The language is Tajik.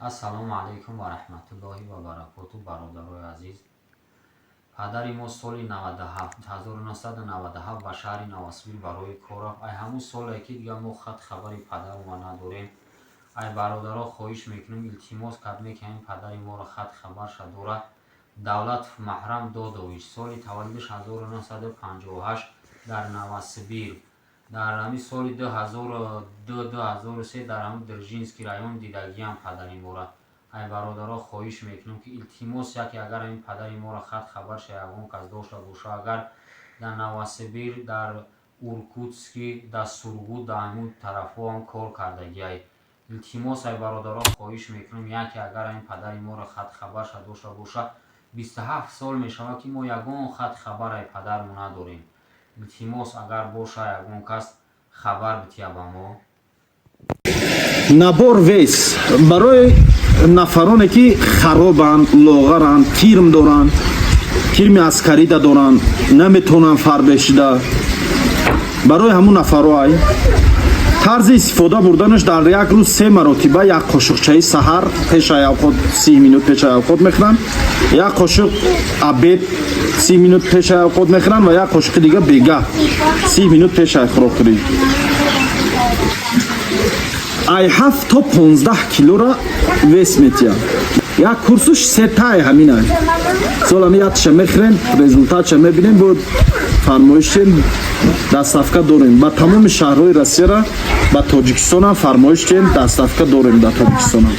Ассалому алайкум ва раҳматуллоҳи ва баракоту, бародарои азиз. Падари мо соли 1997 ба шаҳри Новосибир барои кор рафт. Ай ҳамун соле ки дига мо хат хабари падарма надорем. Ай бародаро хоҳиш мекунем, илтимос кард мекунем, падари моро хат хабарша дорад. Давлатов Маҳрам Додович, соли таваллудаш 1958, дар Новосибир, дар ҳамин соли 2002, 2003 дар ҳамун Дзержинский район дидагиам падари мора. Ай бародаро хоҳиш мекунем, ки илтимос, яке агар ҳамин падари моро хат хабарша ягон кас дошта боша, агар дар Новосибир, дар Иркутский, дар Сургут, дар ҳамун тарафҳоам кор кардагиай. Илтимос, ай бародаро хоҳиш мекунем, яке агар ҳамин падари моро хат хабарша дошта боша. 27 сол мешавад, ки мо ягон хат хабар ай падармо надорем. Илтимос, агар боша, ягон кас хабар бития ба мо. Набор вес барои нафароне, ки харобанд, лоғаранд, кирм доранд, кирми аскарида доранд, наметавонанд фарбе шида, барои ҳамун нафаро ай. Тарзи истифода бурданаш: дар як рӯз се маротиба, як қошуқчаи саҳар пешаи авқот, 30 минут пешаи авқот мехӯранд, як қошуқ обед, 30 минут пешаи авқот мехӯранд ва як қошуқи дига бегаҳ, 30 минут пешаи хӯрокхӯрӣ. Ай 7 то 15 килора вес метиҳад. Як курсуш сетаи ҳаминай. Солами якша мехӯрем, результатша мебинем, бо фармоишем, доставка дорем ба тамоми шаҳрҳои Россияра, ба Тоҷикистонам фармоиш дем, доставка дорем дар Тоҷикистонам.